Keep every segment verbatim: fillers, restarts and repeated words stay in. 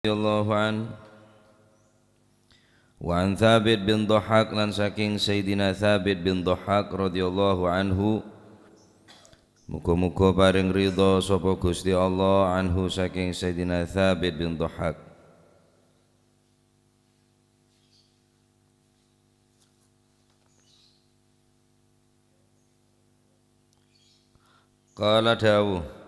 radhiyallahu anhu. Wa an Tsabit bin Dhahhak, lan saking Sayyidina Tsabit bin Dhahhak radhiyallahu anhu. Muga-muga paring ridha sapa Gusti Allah anhu saking Sayyidina Tsabit bin Dhahhak. Qala dawuh.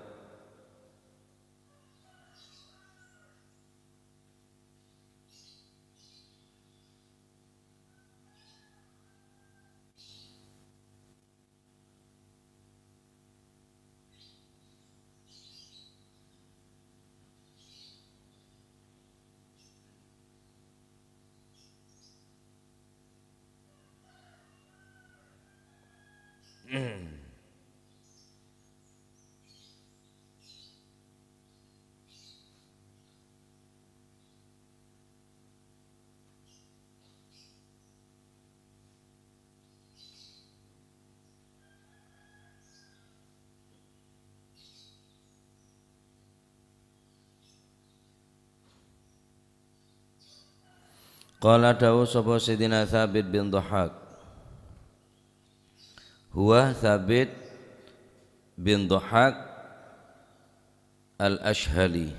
Qala, dawuh sapa Sayyidina Tsabit bin Dhahhak. Huwa Tsabit bin Dhahhak Al-Asyhali.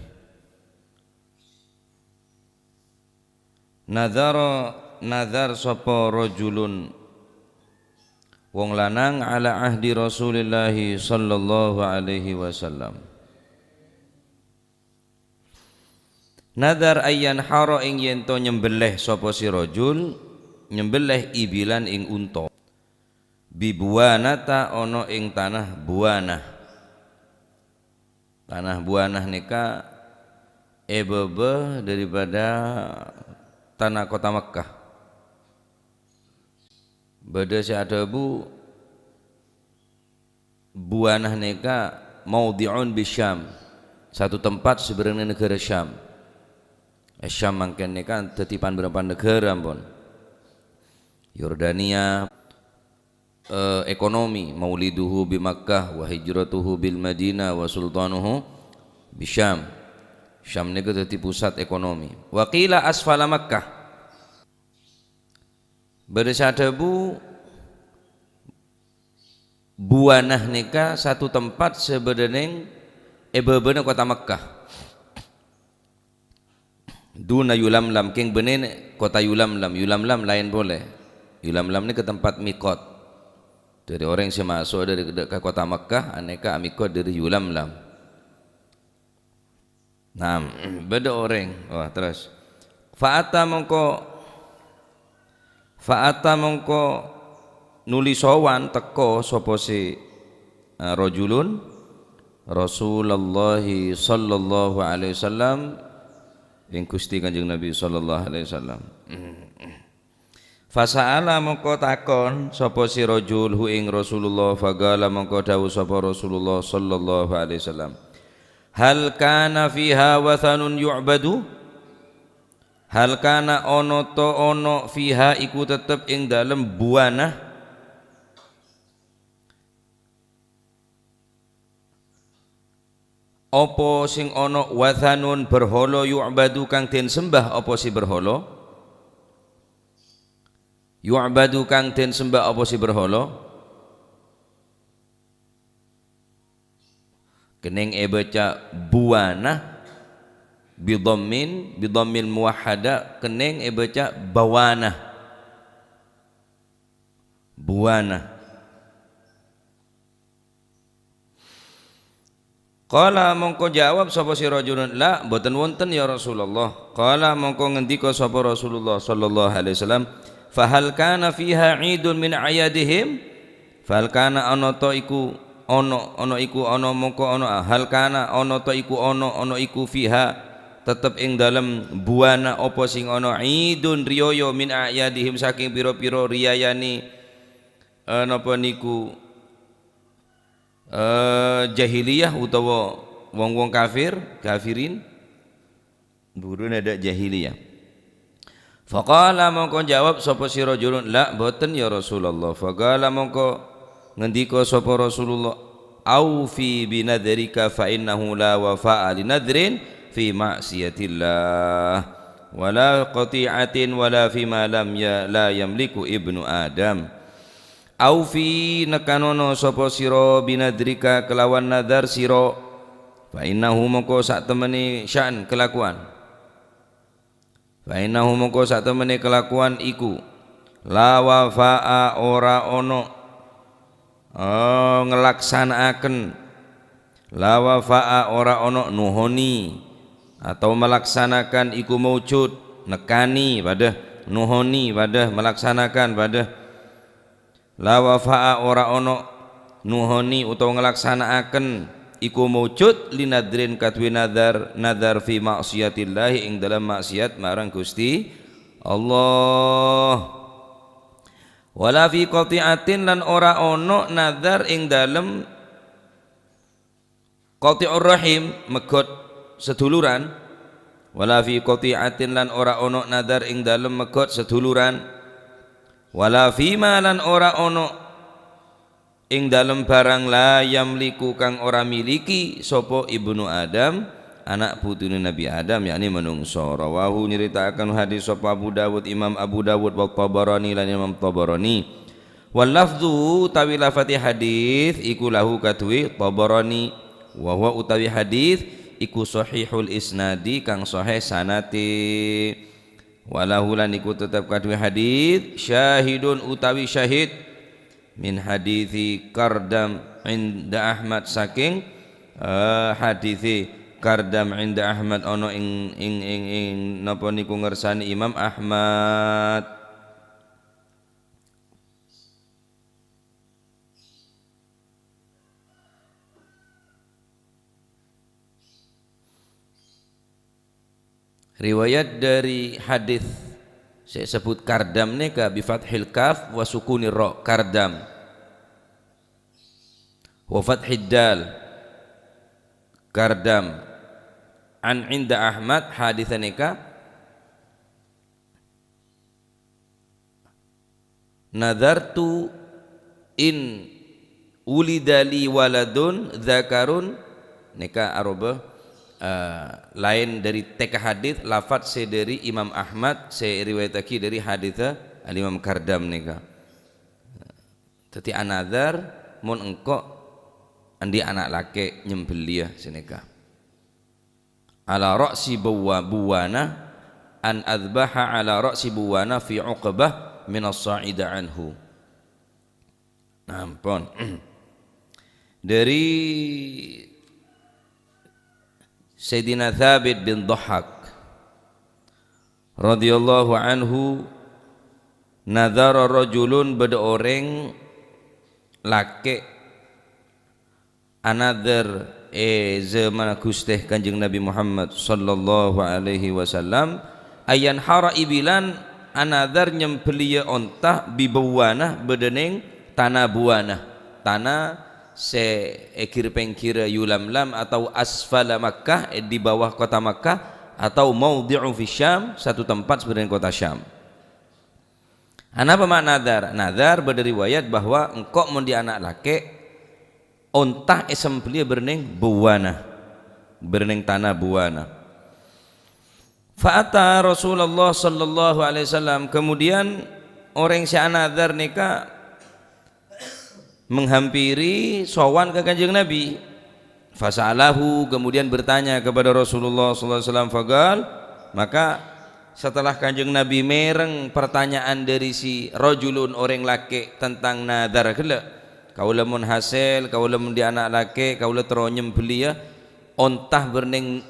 Nadzara, nadzar sapa rajulun, wong lanang, ala ahdi Rasulillahi sallallahu alaihi wasallam. Nadzar ayyan haro ing yen to nyembelih sapa si rajul, nyembelih ibilan ing unta. Bibuwanata ana ing tanah Buwanah. Tanah Buwanah nèka èbâbâ daripada tanah kota Mekkah. Bâdâ sè adhâbu, Buwanah nèka maudhi'un bisyam, satu tempat sè bârâmma nèghârâ Syam. Eh, Syam mangkèn nèka dhâddhi pan-bârâmpan nèghârâ, ampon. Yordania, eh, ekonomi, mauliduhu bi Makkah, wa hijratuhu bil Madinah, wa sultanuhu bi Syam. Syam nèka dhâddhi pusat ekonomi. Wa qila asfala Makkah. Bâdâ sè adhâbu, Buwanah nèka satu tempat sè bâdâ neng è bâbâna kota Mekkah. Duna Yulamlam, kèng bânnè kota Yulamlam. Yulamlam laèn polè. Yulamlam nèka tempat mikot. Dhâddhi orèng sè maso' dhâri, dhâ-, ka kota Mekkah, anèka amikot dhâri Yulamlam. Naam, bâdâ orèng. Wah, terros. Fa'ata mongko, fa'ata mongko nuli sowan teka sapa si, eh, rajulun Rasulullah sallallahu alaihi wasallam, ing Gusti Kanjeng Nabi sallallahu alaihi wasallam. Fasa'ala, mongko takon sapa si rajul hu ing Rasulullah, faqala, mongko dawuh sapa Rasulullah sallallahu alaihi wasallam, "Hal kana fiha wathanun yu'badu?" Hal kana, ana ta' ana, fiha, iku tetep ing dalem Buwanah, apa sing ana, wathanun, berhala, yu'badu, kang den sembah, apa si berhala? Yu'badu, kang den sembah, apa si berhala? Kenning èbâca Buwanah, bidhammin, bidhammil muwahhada, kenning èbâca Bawanah. Buwanah. Qala, mongko jawab sapa si rajulun, "La, mboten wonten, ya Rasulullah." Qala, mongko ngendika sapa Rasulullah sallallahu alaihi wasallam, "Fa hal kana fiha 'idun min a'yadihim?" Fa hal kana, ana ta' iku, ana, ana iku, ana mongko ana, hal kana, ana ta' iku, ana, ana iku, fiha, tetep ing dalem Buwanah, apa sing ana, 'idun, riyaya, min a'yadihim, saking pira-pira riyayane, eh, napa niku, eh, jahiliyah utawa wong-wong kafir, kafirin, buruna dha' jahiliyah. Faqala, mongko jawab sapa si rajulun, "La, mboten, ya Rasulullah." Faqala, mongko ngendika sapa Rasulullah, "Aufi bi nadrika fa innahu la wafa'a li nadrin fi ma'siyatillah, wala qati'atin wala fi ma lam ya-, la yamliku ibnu Adam. Aufi, nekanono sapa sira binadrika kelawan nadhar sira, fa innahu mongko sak temene sya'an kelakuan. Fa innahu mongko sak temene kelakuan iku, la wafa'a ora ono, eh, ngelaksanaaken, la wafa'a ora ono nuhoni atau melaksanakan iku maujud, nekani padha, nuhoni padha, melaksanakan padha. La wafa'a ora ono nuhoni utawa nglaksana'aken iku maujud li nadrin kaduwe nadhar, nadhar fi ma'siyatillahi ing dalem maksiat marang Gusti Allah. Wala fi qati'atin, lan ora ono nadhar ing dalem qati'ur rahim, megot seduluran, wala fi qati'atin, lan ora ono nadhar ing dalem megot seduluran, wala fima, lan ora ono ing dalem barang la yamliku kang ora miliki sapa ibnu Adam, ana' putune Nabi Adam, yakni manungsa. Rawahu, nyeritaaken hadis sapa Abu Dawud, Imam Abu Dawud, wa Tabarani, lan Imam Tabarani. Wal lafdzu utawi lafati hadis iku lahu kaduwe Tabarani, wa huwa utawi hadis iku sahihul isnadi kang sahih sanate. Wa lahu lan iku tetep kaduwe hadis syahidun utawi syahid min hadisi Kardam inda Ahmad saking, eh, hadise Kardam inda Ahmad ana ing, ing, ing, ing napa niku ngersani Imam Ahmad. Riwayat dari hadis sè èsebbhut Kardam nèka bi fathil kaf wa sukunir ra, Kardam. Wa fathid dal, Kardam. An inda Ahmad, hadis nèka Nadhartu in wulida li waladun dzakarun, nèka aroba, eh, laèn dhâri tèka hadits, lafadz sè dhâri Imam Ahmad, sè riwayataghi dhâri hadits Al-Imam Kardam nèka. Dhâddhi anadhar, mon engko' andi' ana' lakè' nyembellia sè nèka. Ala ra'si buwa-, buwana, an adzbaha ala ra'si buwana fi Uqbah minas sa'ida anhu. Ampon. Dhâri Sayyidina Thabit bin Dhahhak radhiyallahu anhu, nadhara rajulun, bâdâ orèng lakè' anadhar è zamanna Ghustè Kanjeng Nabi Muhammad sallallahu alaihi wasallam, ayanhara ibilan, anadhar nyembellia onta, bi Buwana, bâdâ neng tana Buwana, tana sè è ghir-pèngghirra Yulamlam atau asfala Makkah, è di bawah kota Makkah, atau maudhi'u fi Syam, satu tempat sebenarnya kota Syam. Anapa ma'na nadhar? Nadhar bâdâ riwayat bahwa engko' mon andi' ana' lakè', onta èsembellia bârnèng Buwana, bârnèng tana Buwana. Fa ata Rasulullah sallallahu alaihi wasallam, kemudian orèng sè anadhar nèka menghampiri, sowan ka Kanjeng Nabi. Fasa'alahu, kemudian bertanya kepada Rasulullah sallallahu alaihi wasallam, faqal, maka setelah Kanjeng Nabi mèreng pertanyaan dhâri si rajulun, orèng lakè', tentang nadhar ghellâ', "Kaulâ mon hasèl, kaulâ mon andi' ana' lakè', kaulâ terro nyembellia onta bârnèng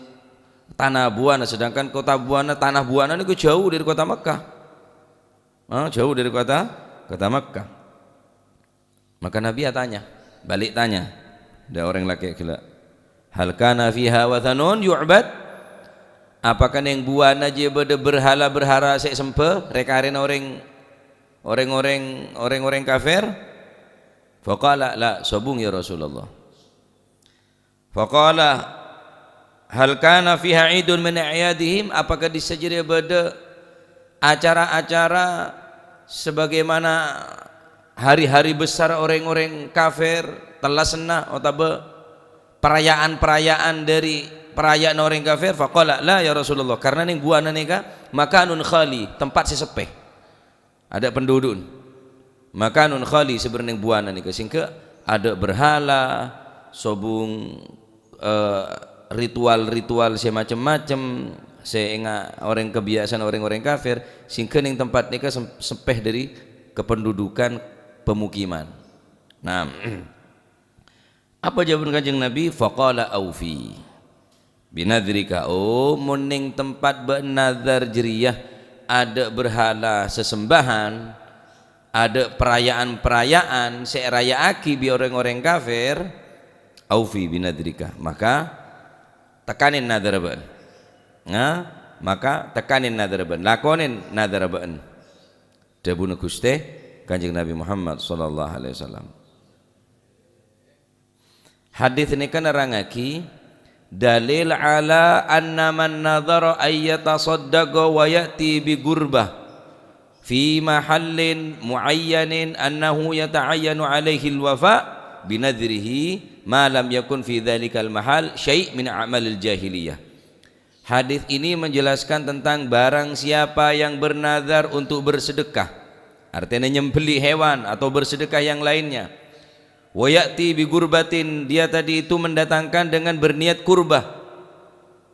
tana Buwana, sedangkan kota Buwana, tana Buwana nèko jhâu dhâri kota Makkah." Ah, jhâu dhâri kota, kota Makkah. Maka Nabi atanya, balik tanya, dhâ orèng lakè' ghellâ', "Hal kana fiha wathanun yu'bad?" Apakah neng Buwana jiyâ bâdâ berhala-berhala sè èsembâ, rè-karèna orèng, orèng-orèng, orèng-orèng kafir? Faqala, "La, sobung, ya Rasulullah." Faqala, "Hal kana fiha idun min a'yadihim?" Apakah di sajârèya bâdâ acara-acara sebagaimana hari-hari besar orèng-orèng kafir, tellasanna otabâ perayaan-perayaan dhâri paraya'anna orèng kafir, faqala, "La, ya Rasulullah, karena neng buwana nèka makanun khali, tempat sè seppè. Adâ' penduduk. Makanun khali, sè bârneng buwana nèka, sehingga adâ' berhala, sobung, eh, ritual-ritual sè macem-macem, sè enga' orèng kebiasaan orèng-orèng kafir, sehingga neng tempat nèka sem-, seppè dâri kependudukan pemukiman." Nah, apa jawabân Kanjeng Nabi? Faqala, "Aufi binadrika." Oh, mon neng tempat bâ'na nadhar jârèya adâ' berhala sesembahan, adâ' paraya'an-paraya'an sè èraya'aghi bi' orèng-orèng kafir, "aufi binadrika." Maka tekanè nadhârra bâ'na. Nah, maka tekanè nadhârra bâ'na. Lakonè nadhârra bâ'na. Dhâbuna Ghustè Kanjeng Nabi Muhammad sallallahu alaihi wasallam. Hadis nèka nerrangaghi dalil ala anna man nadhara ay yatasaddaqa wa ya'ti bi gurbah fi mahallin muayyanin annahu yata'ayyanu alaihi al-wafa bi nadhrihi ma lam yakun fi dzalikal mahal syai' min a'malil jahiliyah. Hadis ini menjelaskan tentang barang siapa yang bernadhar untuk bersedekah, artinya nyembelih hewan atau bersedekah yang lainnya. Wa ya'ti bi gurbatin, dia tadi itu mendatangkan dengan berniat kurbah,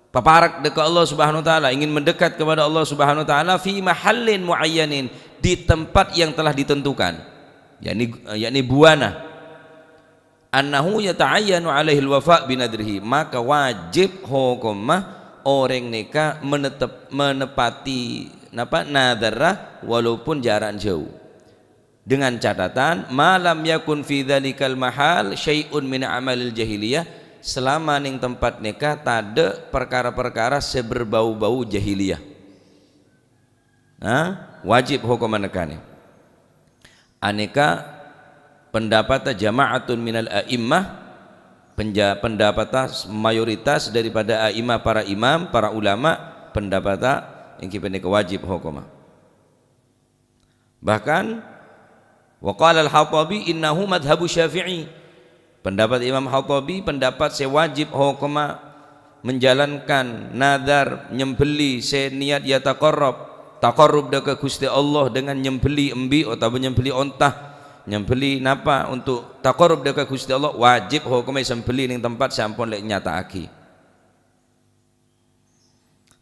paparek dâ' ka Allah Subhanahu wa Ta'ala, ingin mendekat kepada Allah Subhanahu wa Ta'ala, fi mahallin muayyanin, di tempat yang telah ditentukan, yakni, yakni buwana. Annahu yata'ayyanu alaihil wafa' binadrihi, maka wajib hokomma orèng nèka menetep-, menepati napa, nadhârra walaupun jhârâ'na jhâu. Dengan catatan, ma lam yakun fi dzalikal mahal syai'un min amalil jahiliyah, selama neng tempat nèka tadâ' parkara-parkara sè berbau-bau jahiliyah. Nah, wajib hokomma nekanè. Anèka pendapatta jama'atun minal a'immah, penja-, pendapatta mayoritas daripada a'immah, para imam, para ulama, pendapatta ènggi panèka wajib hokomma. Bahkan, wa qala al-Hattabi innahu madhhabu Syafi'i. Pendapat Imam Hattabi, pendapat sè wajib hokomma menjalankan nadhâr nyembelli sè niat yataqarrab, taqarrub dâ' ka Ghustè Allah dengan nyembelli embi' otabâ nyembelli onta, nyembelli napa untuk taqarrub dâ' ka Ghustè Allah, wajib hokomma èsembelli neng tempat sè ampon lè' ènyata'aghi.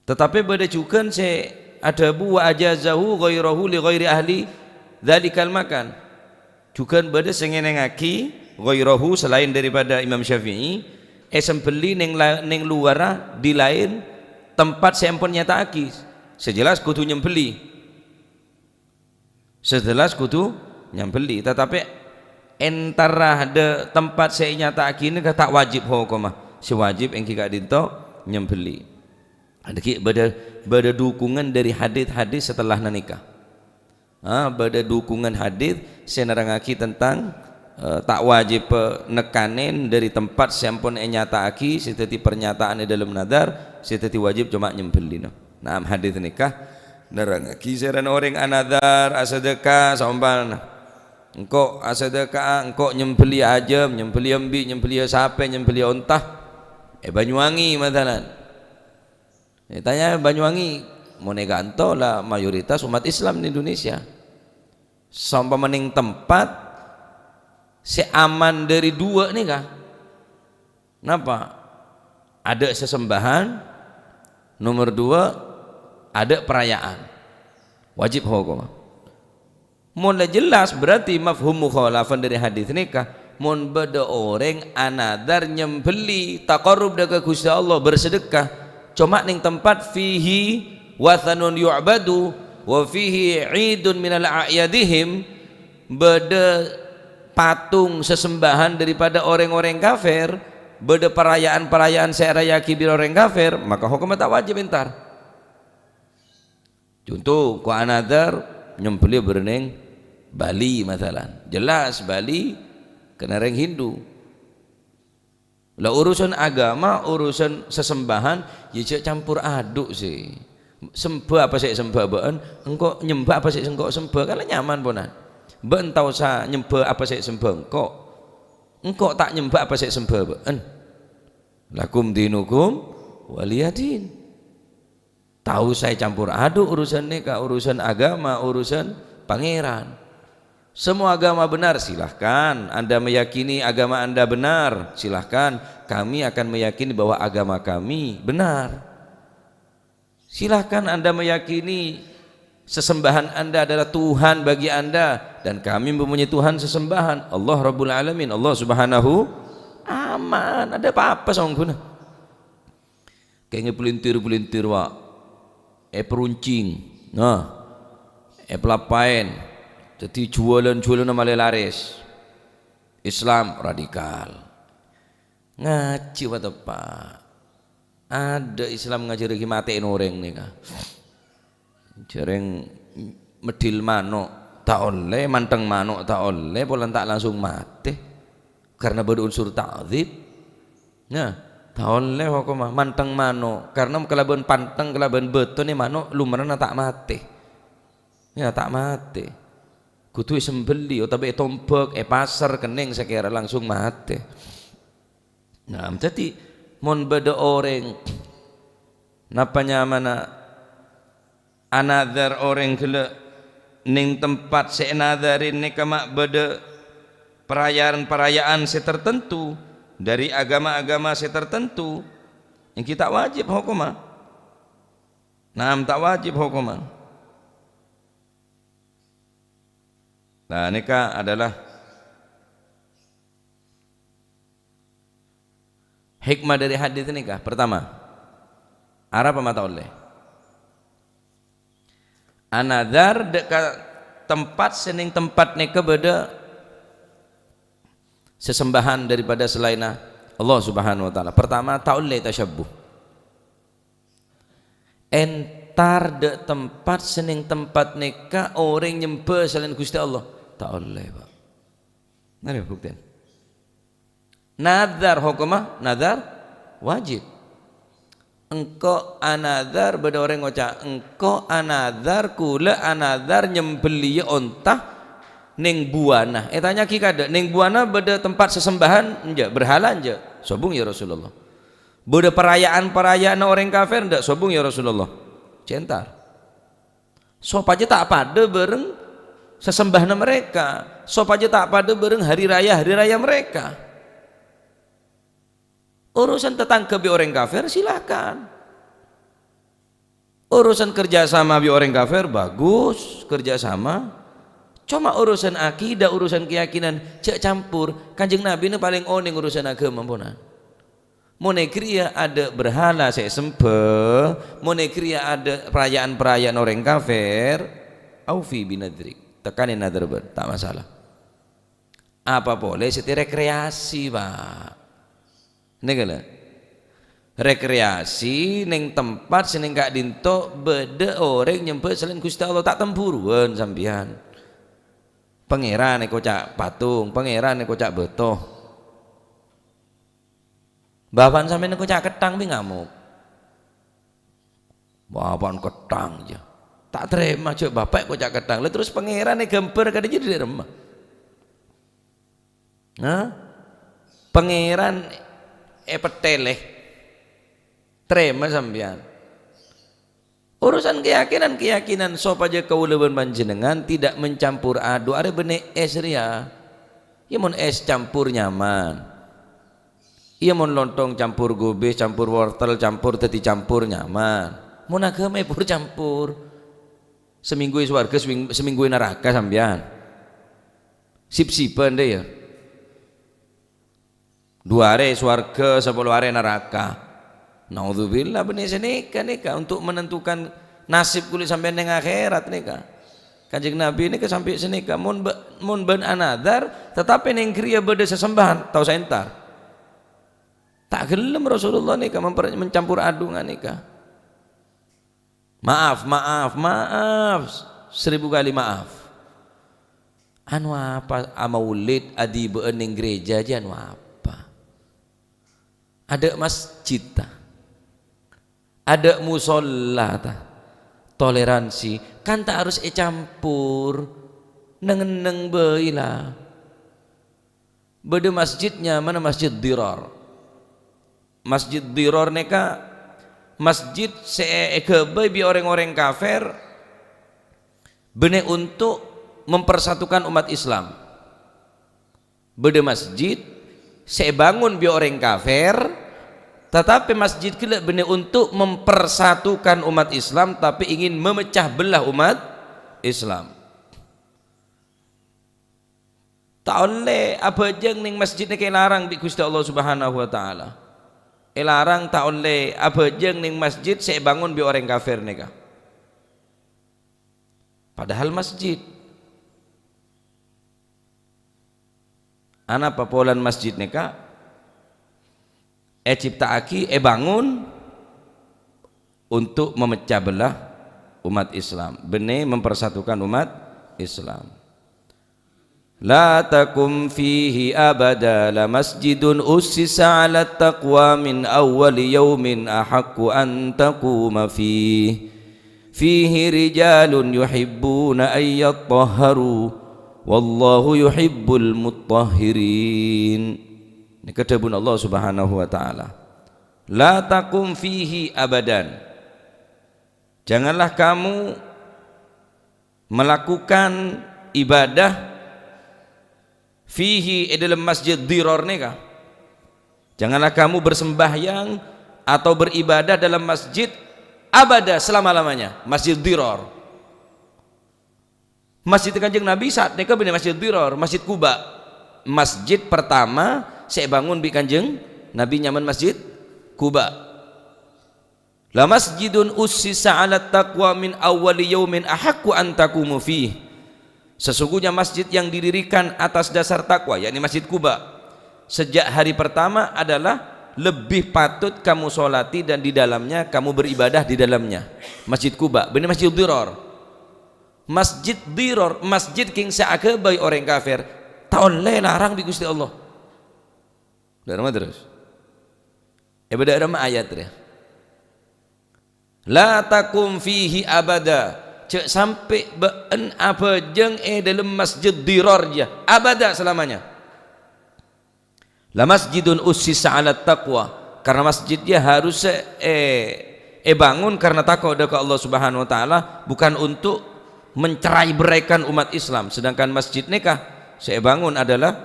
Tatape bâdâ jhughân sè adhâbu, "Wa ajazahu ghairahu li ghairi ahli dzalikal makan." Jhughân bâdâ sè ngènèngaghi ghairahu, salaèn daripada Imam Syafi'i, èsembelli neng la-, neng luwarra di laèn tempat sè ampon nyata'aghi. Sè jelas kodhu nyembelli. Sè jelas kodhu nyembelli, tatape entara dâ' tempat sè ènyata'aghi nèka ta' wajib hokomma. Sè wajib ènggi ka'dinto nyembelli. Dhâggi' bâdâ, bâdâ dukungan dâri hadis-hadis satelana nèka. Ah, bâdâ dukungan hadis sè nerrangaghi tentang, eh, ta' wajib, eh, nekanè dâri tempat sè ampon ènyata'aghi, sè dhâddhi parnyata'an è dâlem nadhâr, sè dhâddhi wajib coma nyembellina. Naam, hadis nèka nerrangaghi sè rèn orèng anadhâr asadhâka, saompamana, "Engko' asadhâka'a, engko' nyembelli ajâm, nyembelli embi', nyembelli sapè, nyembelli onta è Banyuwangi," masalan. Ètanya Banyuwangi, mon è ka'anto la mayoritas umat Islam di Indonesia. Saompama neng tempat sè aman dâri duwâ' nèka. Napa? Adâ' sesembahan, nomor dua, adâ' perayaan. Wajib hokomma. Mon la jelas, berarti mafhum mukhalafan dâri hadis nèka, mon bâdâ orèng anadhâr nyembelli taqarrub dâ' ka Ghustè Allah, bersedekah, coma neng tempat fihi wathanun yu'badu wa fihi idun minal a'yadihim, bâdâ patung sesembahan daripada orèng-orèng kafir, bâdâ paraya'an-paraya'an sè èraya'aghi bi' orèng kafir, maka hokomma ta' wajib entar. Conto, ko' anadhâr nyembelli bârneng Bali, masalan. Jelas Bali kennèng rèng Hindu. La, urusan agama, urusan sesembahan, ya jhâ' campur aduk sè. Sembâ apa sè èsembâ bâ'ân, engko' nyembâ apa sè engko' sembâ, kan la nyaman, ponan. Bâ'ân ta' osa nyembâ apa sè èsembâ engko'. Engko' ta' nyembâ apa sè èsembâ bâ'ân. Lakum dinukum waliyadin. Tao saè campur adhu urusan nèka, urusan agama, urusan Pangèran. Semua agama benar, silahkan Anda meyakini agama Anda benar, silahkan. Kami akan meyakini bahwa agama kami benar. Silahkan Anda meyakini sesembahan Anda adalah Tuhan bagi Anda, dan kami mempunyai Tuhan sesembahan, Allah Rabbul Alamin, Allah Subhanahu. Aman, ada apa-apa songghuna. Kèngèng pelintir-pelintir, wa'. Èperuncing. Nah, èpelapaèn. Dhâddhi juwâlân-juwâlânna malè larès. Islam radikal. Ngajhi pateppa'. Adâ' Islam ngajhârraghi matè'èn orèng nèka. Jhârèng meddhil mano' ta' ollè, mantheng mano' ta' ollè, polana ta' langsung matè. Karena bâdâ unsur ta'dzib. Nah, ta' ollè hokomma, mantheng mano'. Karena kalabân pantheng, kalabân bâtona mano' lumrana ta' matè. Ya, ta' matè. Kodhu èsembelli otabâ ètombhâk, èpasèr kennèng sakèra langsung matè. Nah, dhâddhi mon bâdâ orèng, napa nyamana anadhâr orèng ghellâ' neng tempat sè ènadhâri nèka ma' bâdâ paraya'an-paraya'an sè tartanto dhâri agama-agama sè tartanto, ènggi ta' wajib hokomma. Naam, ta' wajib hokomma. Nah, nèka adalah hikmah dhâri hadis nèka. Pertama, arapa ma' ta' ollè? Anadhâr dâ' ka tempat sè neng tempat nèka bâdâ sesembahan daripada salaènna Allah Subhanahu wa Ta'ala. Pertama, ta' ollè tasyabbuh. Entar dâ' tempat sè neng tempat nèka orèng nyembâ salaèn Ghustè Allah. Ta' ollè, Pak. Narè buktèn. Nadhâr hokomma, nadhâr wajib. Engko' anadhâr, bâdâ orèng ngoca', "Engko' anadhâr, kaulâ anadhâr nyembelliya onta neng buwana." Ètanya'aghi kadâ', "Neng buwana bâdâ tempat sesembahan enjâ', berhala enjâ'?" "Sobung, ya Rasulullah." "Bâdâ paraya'an-paraya'anna orèng kafir enjâ'?" "Sobung, ya Rasulullah." Cè' entar. Sopajâ ta' padâ bâreng sesembahanna mereka, sopajâ ta' padâ bâreng hari raya-hari raya mereka. Urusan tatangghâ bi' orèng kafir, silakan. Urusan kerja sama bi' orèng kafir, bagus, kerja sama. Coma urusan akidah, urusan keyakinan, jhâ' campur. Kanjeng Nabi nè palèng onèng urusan agama, ponan. Mon è ghâriyâ adâ' berhala sè èsembâ, mon è ghâriyâ adâ' paraya'an-paraya'an orèng kafir, aufi binadrik. Tekkanè nadhâr bâ'na, ta' masalah. Apa polè sè ètè rekreasi, Pak? Nèka lho. Rekreasi neng tempat sè neng ka'dinto bâdâ orèng nyembâ salaèn Ghustè Allah, ta' temburuwân sampèyan. Pangèran èkoca' patung, pangèran èkoca' bâto. Bapa'na sampèyan èkoca' ketthang bi' ngamok. Bapa'na ketthang, jâ. Ta' tarèma, jâ, bapa' èkoca' ketthang. Lah terros pangèran èghâmbhâr kadhi jâ dâri remma. Hah? Pangèran èpèttèlè. Tarèma sampèyan. Urusan keyakinan-keyakinan sopajâ kaulâ bân panjhennengngan tidak mencampur aduk. Arè bânnè ès rèya. Iyâ, mon ès campur nyaman. Iyâ, mon lontong campur gobis, campur wortel, campur dhâddhi campur nyaman. Mon aghâma èpur-campur. Samènggu è sowarghâ, samèng-, samènggu è naraka sampèyan. Sip-sipan dâ' iyâ. Du arè sowarghâ, sapolo arè naraka. Naudzubillah, bânnè sanèka nèka untuk menentukan nasib kaulâ sampèyan neng akhèrat nèka. Kanjeng Nabi nèka sampè' sanèka, mon bâ-, mon bâ'na anadhâr, tatapè neng ghâriyâ bâdâ sesembahan, ta' osa entar. Ta' ghellem Rasulullah nèka memper-, mencampur aduk nèka. Maaf, maaf, maaf. Seribu kali maaf. Anu apa, amaulid, adhibâ'ân neng gereja jâ anu apa? Adâ' masjid, ta? Adâ' musholla, ta? Toleransi. Kan ta' harus ècampur. Neng-enneng bhâi, la. Bâdâ masjid nyamana Masjid Dirar. Masjid Dirar nèka Masjid sè èghâbây bi' orèng-orèng kafir bânnè onto' mempersatukan umat Islam. Bâdâ masjid sè èbângon bi' orèng kafir, tatapè masjid ghellâ' bânnè onto' mempersatukan umat Islam, tapè ingin memecah belah umat Islam. Ta' ollè abhâjâng neng masjid nèka èlarang bi' Ghustè Allah Subhanahu wa Ta'ala. Èlarang ta' ollè abhâjâng neng masjid sè èbângon bi' orèng kafir nèka. Padahal masjid. Anapa polana masjid nèka ècipta'aghi, èbângon untuk memecah belah umat Islam, bânnè mempersatukan umat Islam. La taqum fihi abada, la masjidun ussisa 'alat taqwa min awwali yaumin ahaqqu an taquma fih. Fihi rijalun yuhibbuna an yattahharu, wallahu yuhibbul mutahhirin. Nèka dhâbuna Allah Subhanahu wa Ta'ala. La taqum fihi abadan. Janganlah kamu melakukan ibadah fihi, è dâlem masjid Dirar nèka. Janganlah kamu bersembahyang atau beribadah dalam masjid abada, selama-lamanya, Masjid Dirar. Masjid Kanjeng Nabi saat nèka bânnè Masjid Dirar, Masjid Quba. Masjid pertama sè èbângon bi' Kanjeng Nabi nyamana Masjid Quba. La masjidun ussisa 'alat taqwa min awwali yaumin ahaqqu an taqumu fih. Sesungguhnya masjid yang didirikan atas dasar takwa, yakni Masjid Quba, sejak hari pertama adalah lebih patut kamu sholati dan di dalamnya kamu beribadah di dalamnya. Masjid Quba, bânnè Masjid Dirar. Masjid Dirar, masjid kèng sè aghâbây orèng kafir, ta' ollè larang bi' Ghustè Allah. Dâ'ramma terros. È, bâdâ dâ'ramma ayat rèya. La taqum fihi abada. Jhâ' sampè' bâ'na abhâjâng è dâlem Masjid Dirar jiyâ. Abada selamanya. La masjidun ussisa 'alat taqwa. Karena masjid jiyâ harus, eh, èbângon karena tako' dâ' ka Allah Subhanahu wa Ta'ala, bukan untuk mencerai-beraikan umat Islam. Sedangkan masjid nèka sè èbângon adalah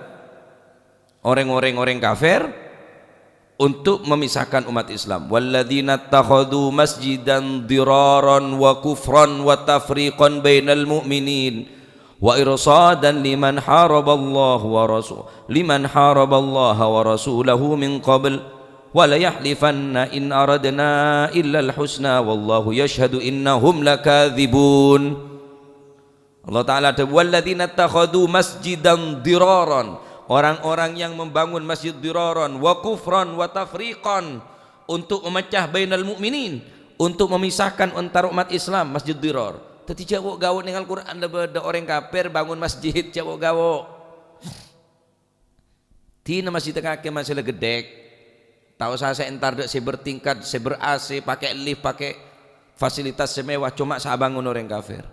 orèng-orèng, orèng kafir untuk memisahkan umat Islam. Walladzina ittakhadhu masjidan diraran wa kufran wa tafriqan bainal mu'minin wa irsadan liman haraballaha wa rasul-, liman haraballaha wa rasulahu min qabl, wa la yahlifanna in aradna illal husna wallahu yashhadu innahum lakadzibun. Allah Ta'ala adhâbu, "Walladzina ittakhadhu masjidan diraran." Orang-orang yang membangun masjid diraran, wa kufran, wa tafriqan, untuk memecah bainal mu'minin, untuk memisahkan antara umat Islam, Masjid Dirar. Dhâddhi jhâ' wo'-gawo' neng Al-Qur'an la bâdâ orèng kafir bangun masjid, jhâ' wo'-gawo'. Dina masjid kakè masè la ghedhek. Ta' osa sè entar dâ' sè bertingkat, sè ber-A C, pakè lift, pakè fasilitas sè mewah, coma sè abângon orèng kafir.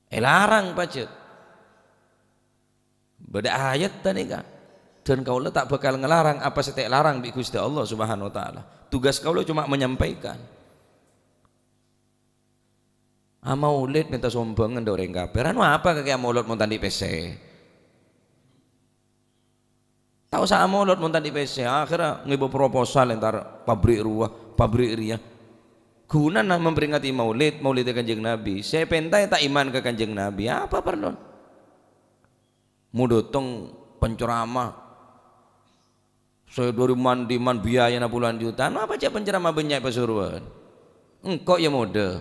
Èlarang pajhât. Bâdâ ayat ta' nèka. Dan kaulâ ta' bhâkal ngalarang apa sè ta' èlarang bi' Ghustè Allah Subhanahu wa Ta'ala. Tugas kaulâ coma menyampaikan. Amaulid mènta sombhângan dâ' orèng kafir. Anu apa kakè amaulid mon ta' andi' pèssè? Ta' osa amaulid mon ta' andi' pèssè. Akhèrra ngèbâ proposal entar pabrik rowa, pabrik rèya. Ghunana memperingati maulid, maulidda Kanjeng Nabi. Sè pèntaè ta' iman ka Kanjeng Nabi. Apa parlona? Mon dâteng penceramah, sè dâri man-diman biayana puluhan juta, napa jhâ' penceramah bânnya' è Pasuruan? Engko' ya modâ.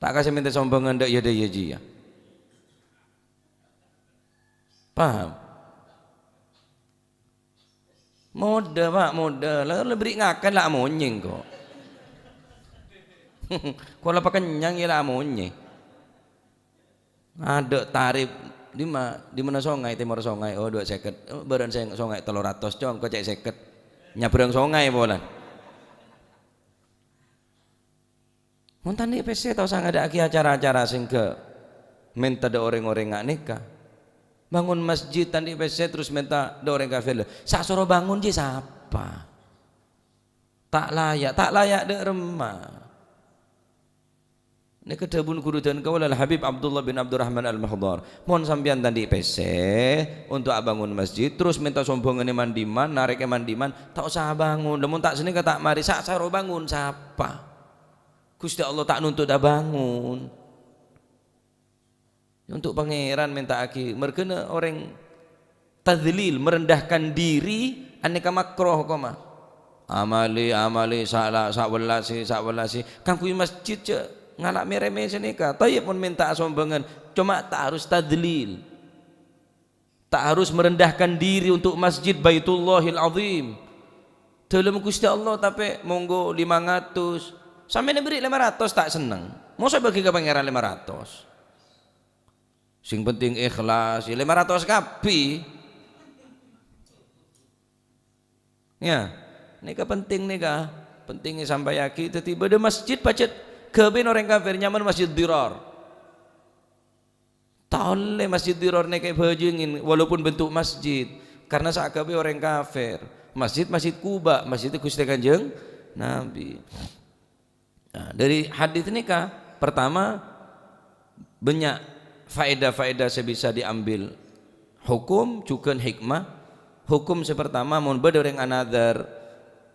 Ta' kasè mènta sombhângan dâ' iyâ-dâ' iyâ jiyâ. Paham? Modâ, Pak, modâ. La, la bâri' ngakan la amonyèng kok. Kok la pakennyang ya la amonyèng. Adâ' tarif, dimma, dimma songay, tèmor songay? Oh, dua sèket. Oh, bârâ'na sè songay tello ratos, cong, kok cè' sèket. Nyabârâng songay polana. Mon ta' andi' pèssè, ta' osa ngadâ'aghi acara-acara sè èngghâ mènta dâ' orèng-orèng nga' nèka. Bangun masjid ta' andi' pèssè terros mènta dâ' orèng kafir. Sè soro bangun jiyâ sapa? Ta' laya', ta' laya' dâ' remma. Nèka dhâbuna ghuru dân kaulâ Al-Habib Abdullah bin Abdurrahman Al-Mahdhar. Mon sampèyan ta' andi' pèssè untuk abângon masjid, terros mènta sombhângan è man-, dimman, narèk è man-, dimman, ta' osa abângon. Lamon ta' sanèka ta' marè, sa'-, saro bângon, sapa? Ghustè Allah ta' nontot abângon. Untuk Pangèran mènta'aghi, merghâna orèng tadzlil, merendahkan diri, anèka makruh hokomma. Amalè, amalè, sala-, sawellase, sawellase. Kaangghuy masjid jhâ' ngala' mèrèmè sanèka. Thayyib mon mènta'a sombhângan, coma ta' harus tadzlil. Ta' harus merendahkan diri untuk Masjid Baitullahil Azim. Dhâlem Ghustè Allah tapè monggo lima ratus. Sampèyan bherri' lima ratus ta' senneng. Mosok bâgi ka Pangèran lima ratus? Sing penting ikhlas, ya lima ratus kabbhi. Ya, nèka penting nèka. Pentingè sampayaghi. Dhâddhi bâdâ masjid pajhât ghâbâyna orèng kafir, nyamana Masjid Dirar. Ta' ollè Masjid Dirar nèka èbhâjângin, walaupun bentuk masjid. Karena saghâbây orèng kafir. Masjid, Masjid Quba, masjid Ghustè Kanjeng Nabi. Nah, dari hadis nèka, pertama, banyak faedah-faedah sè bisa diambil. Hukum, jhughân hikmah. Hukum sè pertama, mon bâdâ orèng anadhâr,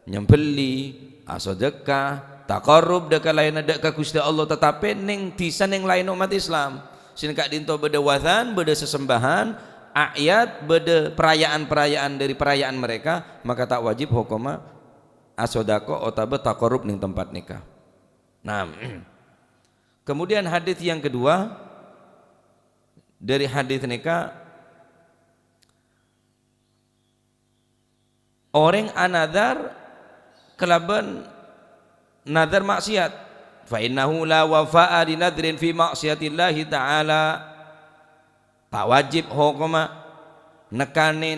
nyambelli, asadhâka, taqarrub dâ' ka laènna dâ' ka Ghustè Allah, tatapè neng dhisa neng laèn ommat Islam. Sè ka'dinto bâdâ wathan, bâdâ sesembahan, a'yad, bâdâ perayaan-perayaan dari perayaan mereka, maka ta' wajib hokomma asadhâka otabâ taqarrub neng tempat nèka. Nah, kemudian hadis yang kedua, dari hadis nèka, orèng anadhâr kalabân nadhâr maksiat, "Fa innahu la wafa'a li nadhrin fi ma'siyatillahi ta'ala." Ta' wajib hokomma nekanè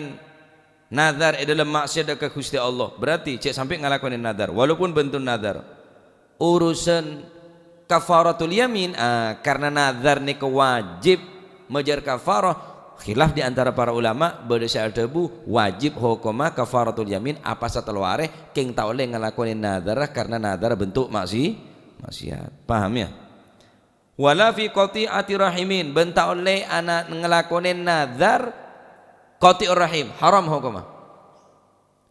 nadhâr è dhâlem maksiat dâ' ka Ghustè Allah. Berarti jhâ' sampè' ngalakonè nadhâr, walaupun benduk nadhâr. Urusan kafaratul yamin, ah, karena nadhâr nèka wajib majâr kafarah. Khilaf di antara para ulama, bâdâ sè adhâbu wajib hokomma kafaratul yamin apasa tello arè, kèng ta' ollè ngalakonè nadhâr karena nadhâr bentuk maksi-, maksiat. Paham ya? Wala fi qati'ati rahimin, bân ta' ollè ana-, ngalakonè nadhâr qati'ur rahim, haram hokomma.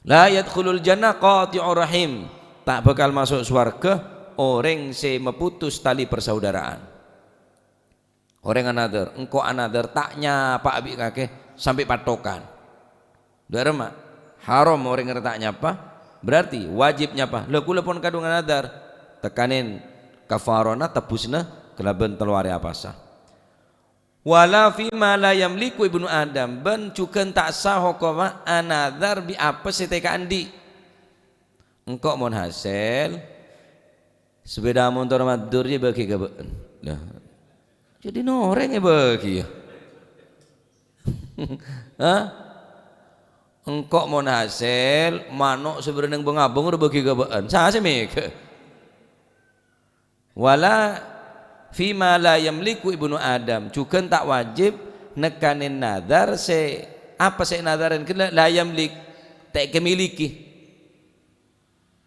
La yadkhulul jannah qati'ur rahim. Ta' bhâkal maso' sowarghâ orèng sè maputus tali persaudaraan. Orèng anadhâr, engko' anadhâr ta' nyapa abi' kakè sampè' pattokan. Dâ' remma, haram orèng rèya ta' nyapa, berarti wajib nyapa. Lha, kaulâ pon kadhung anadhâr, tekanè kafarana, tebbusna kalabân tello arè apasa. Wala fima la yamliku ibnu Adam, bân jhughân ta' sah hokomma anadhâr bi' apa sè tèka andi'. Engko' mon hasèl, sepèda montor Maddur jiyâ bâgi ka bâ'ân. Lah, jadi norèng èbâgi, yâ? Hah? Engko' mon hasèl, mano' sè bârâ' neng bâng-abâng ro bâgi ka bâ'ân. Sapa sè mèghâ'? Wala fima la yamliku ibnu Adam, jhughân ta' wajib nekanè nadhâr sè, apa sè nadhârân ghellâ' la yamlik, ta' èkamiliki.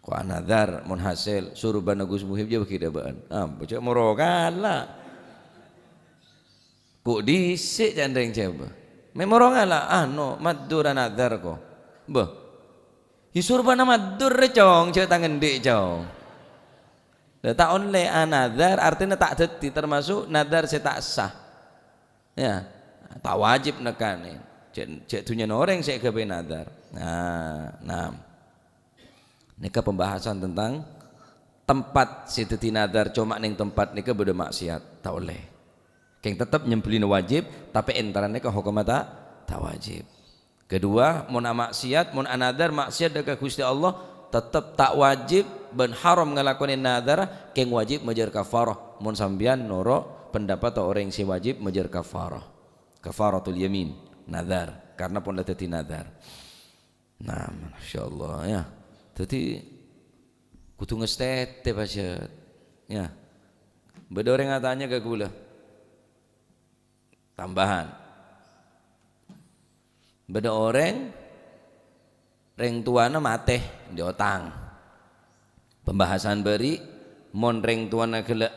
Ko' anadhâr, mon hasèl, sorbhâna Gus Muhib jiyâ bâgi dâ' bâ'ân. Ah, bocah moro kala. Ko' dhisik ca'na rèng Jhâbâ. Mè' moro ngala', ano, Maddur anadhâr ko. Bâh. Yâ sorbhâna Maddur rè, Cong, jhâ' tang andi', Cong. Lah, ta' ollè anadhâr, artèna ta' dhâddhi, termasuk nadhâr sè ta' sah. Yâ, ta' wajib nekanè. Jhâ', jhâ' dhunnyana orèng sè èghâbây nadhâr. Nah, nah. Nèka pembahasan tentang tempat sè dhâddhi nadhâr, coma neng tempat nèka bâdâ maksiat, ta' ollè. Kèng tettep nyembellina wajib, tapè èntaran nèka hokomma ta', ta' wajib. Kedua, mon amaksiat, mon anadhâr maksiat dâ' ka Ghustè Allah, tettep ta' wajib bân haram ngalakonè nadhâr, kèng wajib majâr kafarah. Mon sampèyan noro' pendapat orèng sè wajib majâr kafarah. Kafaratul yamin, nadhâr, karena pon la dhâddhi nadhâr. Nah, masyaallah, yâ. Dhâddhi, kodhu ngastètè, pajhât. Yâ. Bâdâ orèng atanya ka kaulâ. Tambahan. Bâdâ orèng, rèng towana matè, andi' otang. Pembahasan bâri', mon rèng towana ghellâ'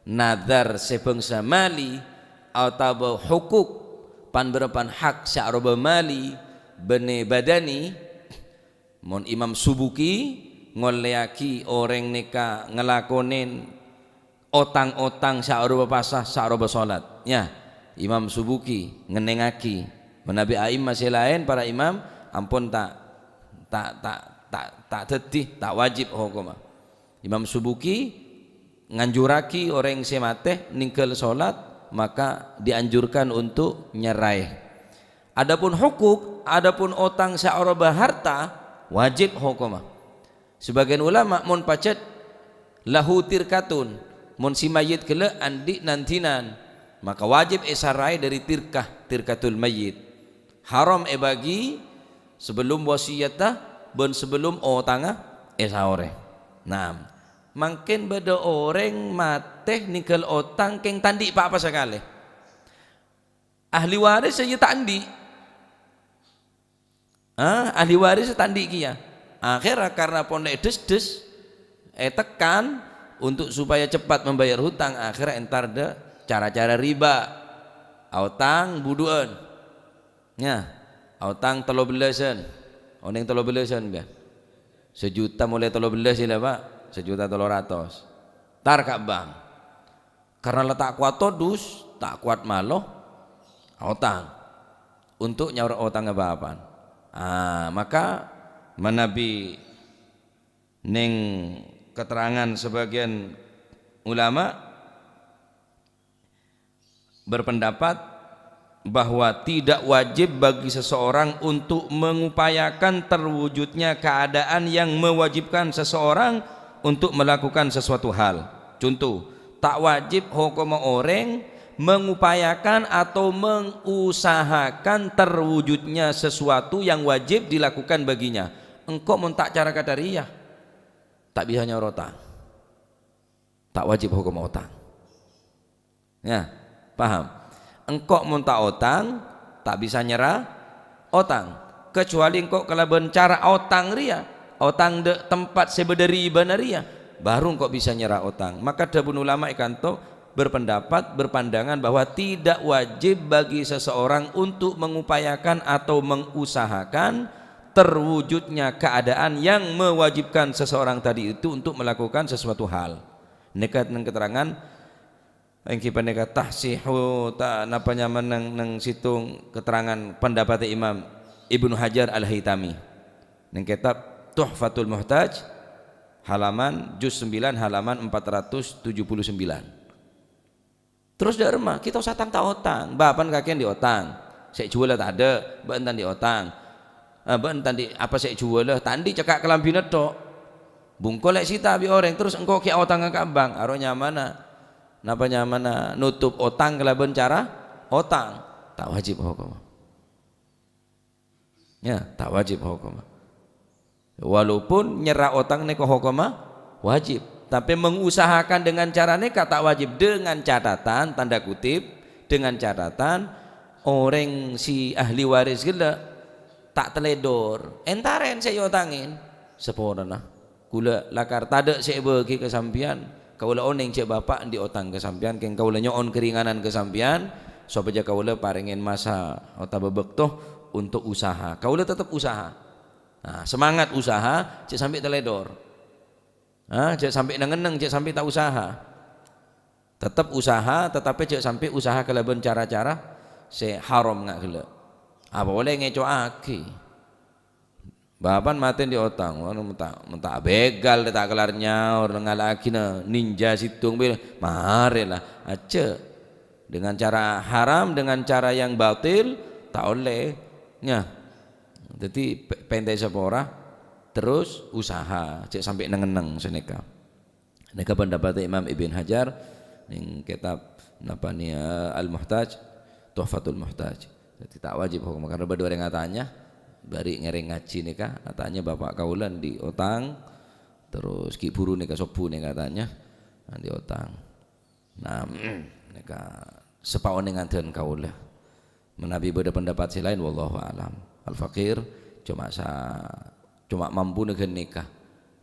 nadhar sè bângsa mali otabâ hukuk pan-bârâmpan hak sè aropa mali bânnè badani, mon Imam Subuki ngollèyaghi orèng nèka ngalakonè otang-otang sè aropa pasa, sè aropa solat. Yâ, Imam Subuki ngennengngaghi. Manabi a'imma sè laèn, para imam, ampon ta', ta', ta', ta', ta' dhâddhi, ta' wajib hokomma. Imam Subuki nganjurraghi orèng sè matè nèngghâl solat, maka dianjurkan untuk nyerraè. Adapun hukuk, adapun otang sè aropa harta, wajib hokomma. Sebagian ulama mon pajhât lahu tirkatun, mon si mayyit ghellâ' andi' nan-dinan, maka wajib èsarraè dhâri tirkah, tirkatul mayyit. Haram èbâgi sabellum wasiyatta bân sabellum otangnga èsaorè. Naam, mangkèn bâdâ orèng matè nèngghâl otang kèng ta' andi' pa-apa sakalè. Ahli waris sè iyâ ta' andi'. Ah, ahli waris ta' andi' kèya. Akhèrra karna pon èdhâs-dhâs, ètekan untuk supaya cepat membayar hutang, akhèrra entar dâ' cara-cara riba. Aotang budhu'ân. Yâ, aotang tello bellasan. Onèng tello bellasan, bâ. Sajuta molaè tello bellas, iyâ, Pak. Sajuta tello ratos. Tar ka bank. Karna la ta' kowat todus, ta' kowat malo, aotang. Untuk nyaor otangnga bâbâna. Ah, maka manabi neng keterangan sebagian ulama berpendapat bahwa tidak wajib bagi seseorang untuk mengupayakan terwujudnya keadaan yang mewajibkan seseorang untuk melakukan sesuatu hal. Contoh, ta' wajib hokomma orèng mengupayakan atau mengusahakan terwujudnya sesuatu yang wajib dilakukan baginya. Engko' mon ta' cara kadhâriyâ, ta' bisa nyaor otang. Ta' wajib hokomma otang. Yâ, paham? Engko' mon ta' otang, ta' bisa nyerra otang. Kecuali engko' kalabân cara otang rèya, otang dâ' tempat sè bâdâ ribana rèya, baru engko' bisa nyerra otang. Maka dhâbuna ulama è kanto berpendapat, berpandangan bahwa tidak wajib bagi seseorang untuk mengupayakan atau mengusahakan terwujudnya keadaan yang mewajibkan seseorang tadi itu untuk melakukan sesuatu hal. Nèka neng keterangan èngghi panèka tahsihu ta-, napa nyamana neng, neng sèttong keterangan pendapat Imam Ibnu Hajar Al-Haytami. Neng kitab Tuhfatul Muhtaj, halaman, juz sembilan, halaman empat ratus tujuh puluh sembilan. Terros dâ' remma, kita usah tang-ta-otang. Bâbâna kakè andi' otang. Sè èjhuwâlâ tadâ', bâ'na ta' andi' otang. Eh, bâ'na ta' andi' apa sè èjhuwâlâ, ta' andi' cekka' kalambhina tho'. Bungko lè' sita bi' orèng, terros engko' ghi' aotangnga ka bank. Aro nyamana, napa nyamana notop otang kalabân cara otang? Ta' wajib hokomma. Yâ, ta' wajib hokomma. Walaupun nyerra otang nèka hokomma wajib, tapè mengusahakan dengan cara nèka ta' wajib, dengan catatan, tanda kutip, dengan catatan orèng si ahli waris ghellâ' ta' talèdor. Èntarèn sè èotangè. Saporana. Kaulâ lakar tadâ' sè èbâgi ka sampèyan. Kaulâ onèng jhâ' Bapa' andi' otang ka sampèyan, kèng kaulâ nyo'on karinganan ka sampèyan, sopajâ kaulâ parèngè masa otabâ bâkto untuk usaha. Kaulâ tetep usaha. Nah, semangat usaha, jhâ' sampè' talèdor. Ah, jhâ' sampè' neng-enneng, jhâ' sampè' ta' usaha. Tetep usaha, tatapè jhâ' sampè' usaha kalabân cara-cara sè haram nga' ghellâ'. Apa polè ngèco'aghi. Bâbâna matè andi' otang, wah, menta', menta' abèghâl, ta' kellar nyaor, ngala'aghina ninja sèttong bi', marè la, ajjhâ'. Dengan cara haram, dengan cara yang batil, ta' ollè. Yâ. Dhâddhi, pe-, pèntè sapora, terros usaha, jhâ' sampè' neng-enneng sanèka. Nèka pendapat Imam Ibn Hajar neng kitab napa nèya, Al-Muhtaj, Tuhfatul Muhtaj. Dhâddhi ta' wajib hokom, karna bâdâ orèng atanya, bâri' ngèrèng ngajhi nèka, atanya, "Bapa' kaulâ andi' otang, terros ghi' bhuru nèka sobbhu nèka atanya, andi' otang." Nah, nèka sapaonèngan dhân kaulâ. Manabi bâdâ pendapat sè laèn, wallahu a'lam. Al-faqir coma sa-, coma mampuna ghânèka.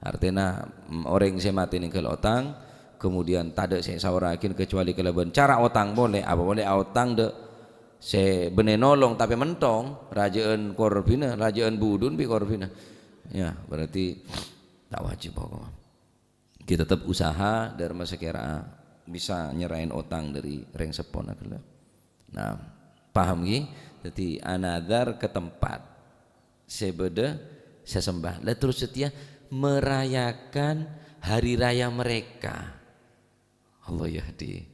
Artèna, mm, orèng sè matè nèngghâl otang, kemudian tadâ' sè èsaorraghi kecuali kalabân cara otang polè, apa polè aotang dâ' sè bânnè nolong tapè mentong, rajâ'ân korbhina, rajâ'ân budhun bi' korbhina. Ya, berarti ta' wajib pokokna. Ghi tetep usaha dâremma sakèra bisa nyerrain otang dâri rèng seppona ghellâ'. Nah, paham ghi? Dhâddhi anadhar ka tempat sè bâdâ sè sembah. Lah terros satèya merayakan hari raya mereka. Allah yahdi.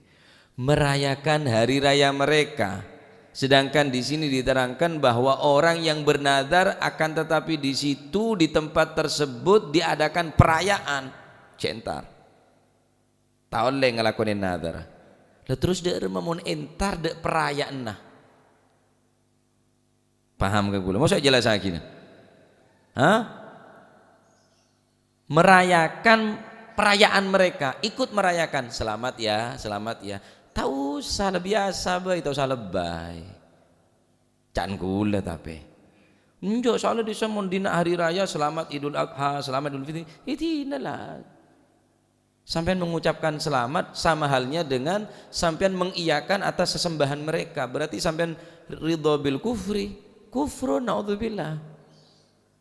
Merayakan hari raya mereka. Sedangkan di sini diterangkan bahwa orang yang bernadar akan tetapi di situ, di tempat tersebut diadakan perayaan. Jhâ' entar. Ta' ollè ngalakonè nadhar. Lah terros dâ'remma mon entar dâ' parayaanna? Paham ka kaulâ? Masa' jelassaghi, nah? Hah? Merayakan perayaan mereka, ikut merayakan. "Selamat ya, selamat ya." Ta' osa, la biyasa bhâi, ta' osa lebay. Ca'na kaulâ tapè. Enjâ', soalnya dissa mon dina hari raya, selamat Idul Adha, selamat Idul Fitri, èdina la. Sampèyan mengucapkan selamat sama halnya dengan sampèyan mengiyakan atas sesembahan mereka. Berarti sampèyan ridho bil kufri, kufrun, naudzubillah.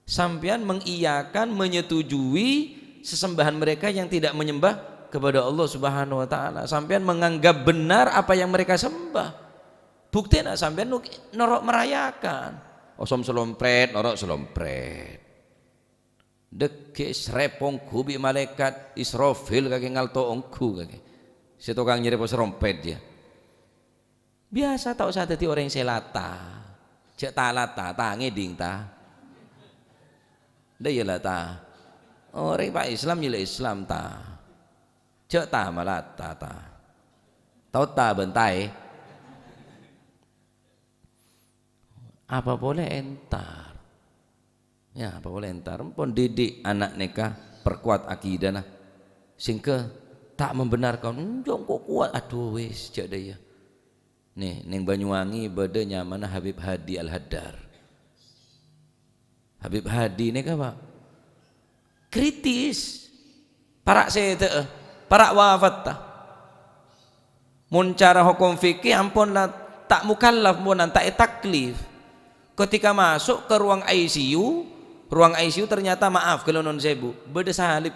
Sampèyan mengiyakan, menyetujui sesembahan mereka yang tidak menyembah kepada Allah Subhanahu wa Ta'ala. Sampèyan menganggap benar apa yang mereka sembah. Buktèna sampèyan nuk-, noro' merayakan. Osom salompret, noro' salompret. Dhâggi' srèpo ongghu bi' malaèkat Israfil kakè ngalto ongghu kakè. Sè tokang nyerèpo sèrompet, ya. Biyasa ta' osa dhâddhi orèng sè lata. Jhâ' ta-lata, ta ngèdhing, ta. Dâ' iyâ la, ta. Orèng pa' Islam, iyâ la Islam, ta. Jhâ' ta malata, ta. Tao ta bân taè. Apa polè entar. Ya, apa polè entar. Pon didik ana' nèka perkuat akidana. Sehingga ta' membenarkan, "Enjâ' engko' kowat." Adhu, wis, jhâ' dâ' iyâ. Nè, neng Banyuwangi bâdâ nyamana Habib Hadi Al-Haddar. Habib Hadi nèka, Pak, kritis. Para' sèdhâ'â, para' wafatta. Mon cara hokom fikih ampon la ta' mukallaf, mon ta' ètaklif. Ketika masuk ke ruang I C U, ruang I C U ternyata, maaf, ghâllu non sèbu, bâdâ salib.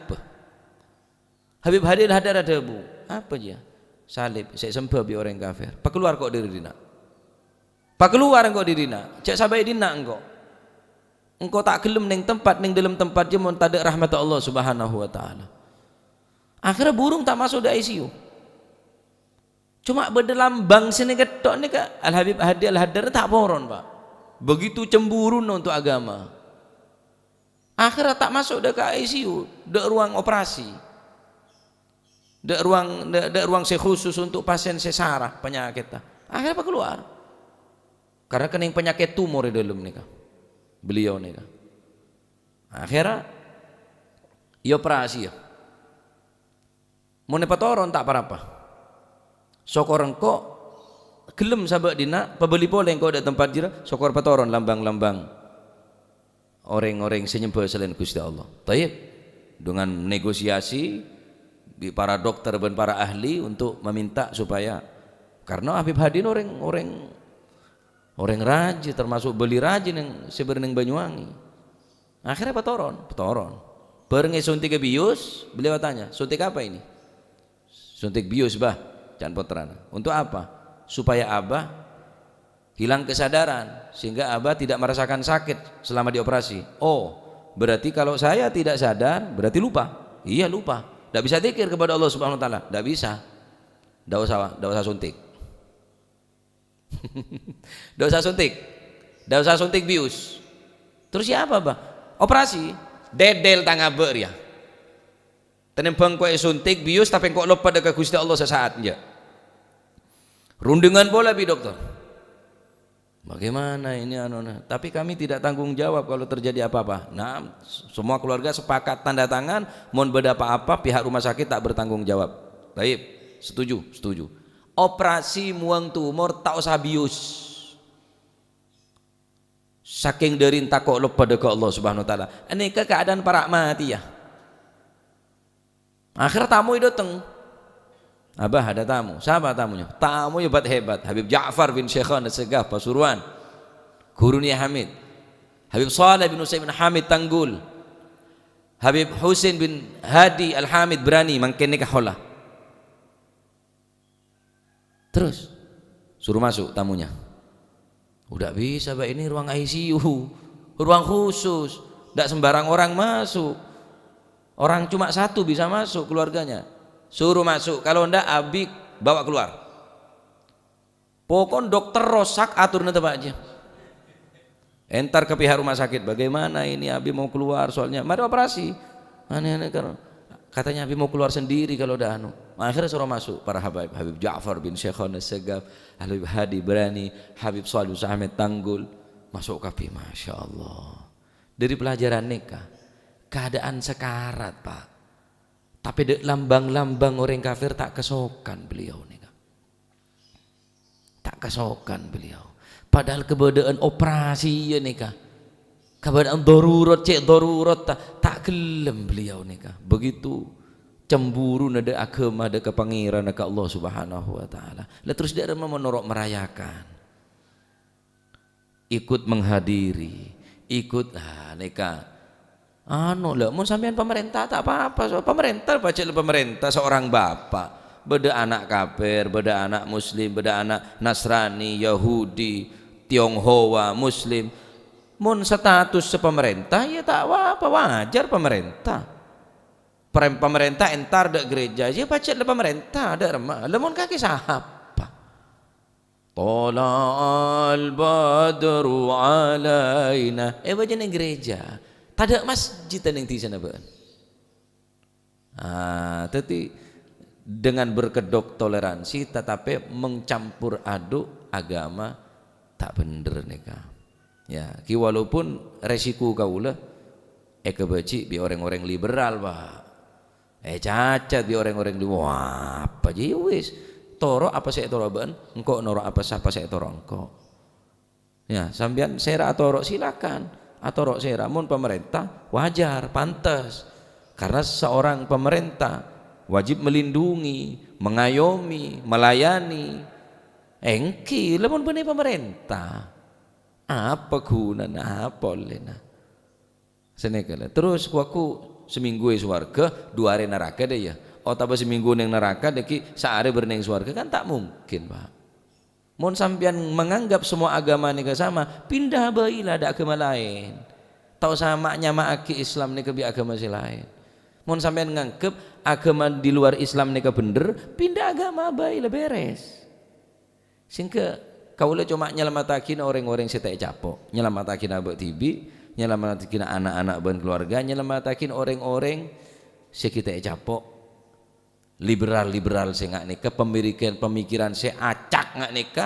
Habib Hadi Al-Haddar adhâbu, "Apa jiyâ?" "Salib sè èsembâ bi' orèng kafir." "Pakalowar ko' dâri dinna'. Pakalowar engko' dâri dinna'. Jhâ' sabâi dinna' engko'. Engko' ta' ghellem neng tempat, neng dâlem tempat jiyâ mon tadâ' rahmatta Allah Subhanahu wa Ta'ala." Akhirnya burung ta' maso' dâ' I C U. Coma bâdâ lambâng sè nèka tho' nèka, Al-Habib Hadi Al-Haddar ta' poron, Pak. Begitu cemburuna untuk agama. Akhirnya ta' maso' dâ' ka I C U, dâ' ruang operasi. Dâ' ruang, dâ', dâ' ruang sè khusus untuk pasien sè sara panyakètta. Akhirnya pakalowar. Karena kenning penyakit tumor è dâlem nèka. Beliau nèka. Akhirnya, èoperasi, ya. Mon èpatoron ta' pa-rapa. Sokor engko' ghellem sabâ' dinna', pabâli polè engko' dâ' tempat jârèya, sokor patoron lambâng-lambâng orèng-orèng sè nyembâ salaèn Ghustè Allah. Thayyib, dengan negosiasi bi' para dokter bân para ahli untuk meminta supaya, karena Habib Hadi ini orèng, orèng, orèng rajâ, termasuk bâli rajâ neng, sè bâdâ neng Banyuwangi. Akhirnya patoron, patoron. Bâreng èsuntik bius, beliau tanya, "Suntik apa ini?" "Suntik bius, Bah," ca'na pottrana. "Untuk apa?" "Supaya Abah hilang kesadaran, sehingga Abah tidak merasakan sakit selama dioperasi." "Oh, berarti kalau saya tidak sadar, berarti lupa?" "Iya, lupa. Ndak bisa zikir kepada Allah Subhanahu wa Ta'ala." "Ndak bisa. Ndak usah, ndak usah suntik." Ndak usah suntik. Ndak usah suntik bius. Terus ya apa, Bah? Operasi. Dèdèl tang abâ' rèya. Tenembhâng ko' èsuntik bius, tapè engko' loppa dâ' ka Ghustè Allah sasaat, enjâ'. Rundingan pola bi' dokter. Bagaimana ini anuna? "Tapi kami tidak tanggung jawab kalau terjadi apa-apa." Nah, s-, semua keluarga sepakat tanda tangan, mon bâdâ apa-apa, pihak rumah sakit tak bertanggung jawab. Baik, setuju, setuju. Operasi muwâng tumor ta' osa bius. Sakèng dâri tako' loppa dâ' ka Allah Subhanahu wa Ta'ala. Nèka keadaan para' matè, ya. Akhirnya tamu itu datang. "Abah, ada tamu." "Siapa tamunya?" "Tamunya hebat-hebat. Habib Ja'far bin Syekhon Segaf Pasuruan. Gurunya Hamid. Habib Saleh bin Husain bin Hamid Tanggul. Habib Husain bin Hadi Al-Hamid Berani, mangkene kahola." Terus, suruh masuk tamunya. "Udah bisa, Pak, ini ruang I C U, ruang khusus. Ndak sembarang orang masuk. Orang cuma satu bisa masuk keluarganya." Suruh masuk, kalau ndak, Abi bawa keluar. Pokoknya dokter rosak, aturnya tebak aja. Entar ke pihak rumah sakit, "Bagaimana ini, Abi mau keluar soalnya?" "Mari operasi." Aneh-aneh kan. Katanya Abi mau keluar sendiri kalau udah anu. Akhirnya suruh masuk para habaib, Habib Ja'far bin Syekhon Segaf, Habib Hadi Berani, Habib Saleh Ahmed Tanggul. Masuk kabeh, Masya Allah. Dari pelajaran neka, keadaan sekarat, Pak. Tapi dek lambang-lambang orang kafir tak kesokan beliau neka. Tak kasokan beliau. Padahal kebadaan operasi ya neka. Kebadaan darurat, cek darurat, ta-, tak gelem beliau neka. Begitu cemburu nada agama, ada ke pangeran, ka Allah Subhanahu wa Ta'ala. Lah terus dia menurut merayakan. Ikut menghadiri, ikut, ah, neka. Anu, lho, mon sampeyan pemerintah, tak apa-apa, so, pemerintah, pajak pemerintah, seorang bapak. Beda anak kafir, beda anak muslim, beda anak Nasrani, Yahudi, Tionghoa, Muslim. Mon status sepemerintah, ya tak apa-apa, wajar pemerintah. Pre-, pemerintah entar dek gereja, ya pajak pemerintah, dek remma. Lha mon kake sapa? Thala'al badru alaina. Eh, bacana neng gereja. Tadha' masjid neng dhisana ba'an. Ah, daddi dengan berkedok toleransi, tetapi mencampur aduk agama tak bener neka. Ya, ki walaupun resiko kaula ekabaji bi' oreng-oreng liberal, Pak. Eh, cacat bi' oreng-oreng di, wah, apa ji wis. Toro' apa sè toro' bâ'ân, engko' noro' apa sapa sè toro' engko'. Ya, sampèyan sèra atoro', silakan. Atoro' sèra. Mon pemerintah, wajar, pantes. Karena seorang pemerintah wajib melindungi, mengayomi, melayani. Èngghi, lamon bânnè pemerintah, apa ghunana, apa ollèna? Sanèka la. Terros, ku-, aku samènggu è sowarghâ, du arè naraka dâ' iyâ. Otabâ samènggu neng naraka, dâgghi' saarè bârâ' neng sowarghâ, kan ta' mungkin, Pak. Mon sampèyan menganggap semua agama nèka sama, pindah bhâi la dâ' agama laèn. Ta' osa ma'-nyama'aghi Islam nèka bi' agama sè laèn. Mon sampèyan nganggep agama di luar Islam nèka bhendher, pindah agama bhâi la bèrès. Sèngghâ kaulâ coma nyalamettaghina orèng-orèng sè ta' ècapo', nyalamettaghina abâ' dhibi', nyalamettaghina ana'-ana' bân kalowarga, nyalamettaghina orèng-orèng sè ghi' ta' ècapo'. Liberal-liberal sè nga' nèka, pemikiran-pemikiran sè acak nga' nèka,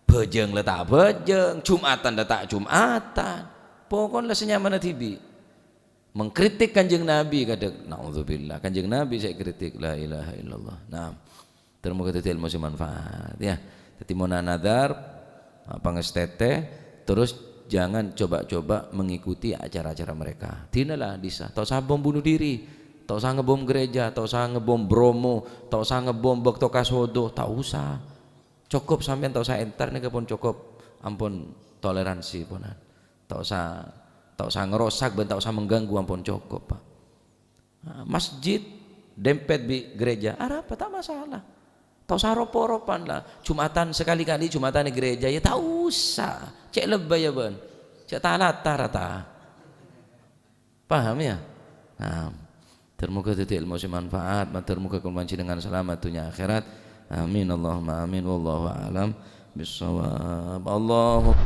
bhâjâng la ta' bhâjâng, Jum'atan la ta' Jum'atan, pokokna la sanyamana dhibi'. Mengkritik Kanjeng Nabi kadhâng, naudzubillah, Kanjeng Nabi sè èkritik, la ilaha illallah. Nah, ter-, moga dhâddhi ilmu sè manfaat, ya. Dhâddhi, mon nadhar, apa, ngastètè, terus jangan coba-coba mengikuti acara-acara mereka. Dinala dissa, ta' osa bom bunuh diri, ta' osa ngebom gereja, ta' osa ngebom Bromo, ta' osa ngebom Bâkto Kasodo, ta' osa. Cokop sampèyan ta' osa entar nèka pon cokop, ampon toleransi ponan. Ta' osa, ta' osa ngerosak bân ta' osa mengganggu, ampon cokop, Pak. Nah, masjid dempet bi' gereja, arapa, ta' masalah. Ta' osa rop-oropan la. Jum'atan sakali-kali, Jum'atan è gereja, ya ta' osa. Cè' lebbi ya, bân. Cè' talata rata. Paham, ya? Nah, ter-, moga dhâddhi ilmu sè manfaat, mater moga kaulâ panjhennengan salamet dhunnya akhèrat. Amin, Allahumma amin. Wallahu a'lam bissawab. Allahu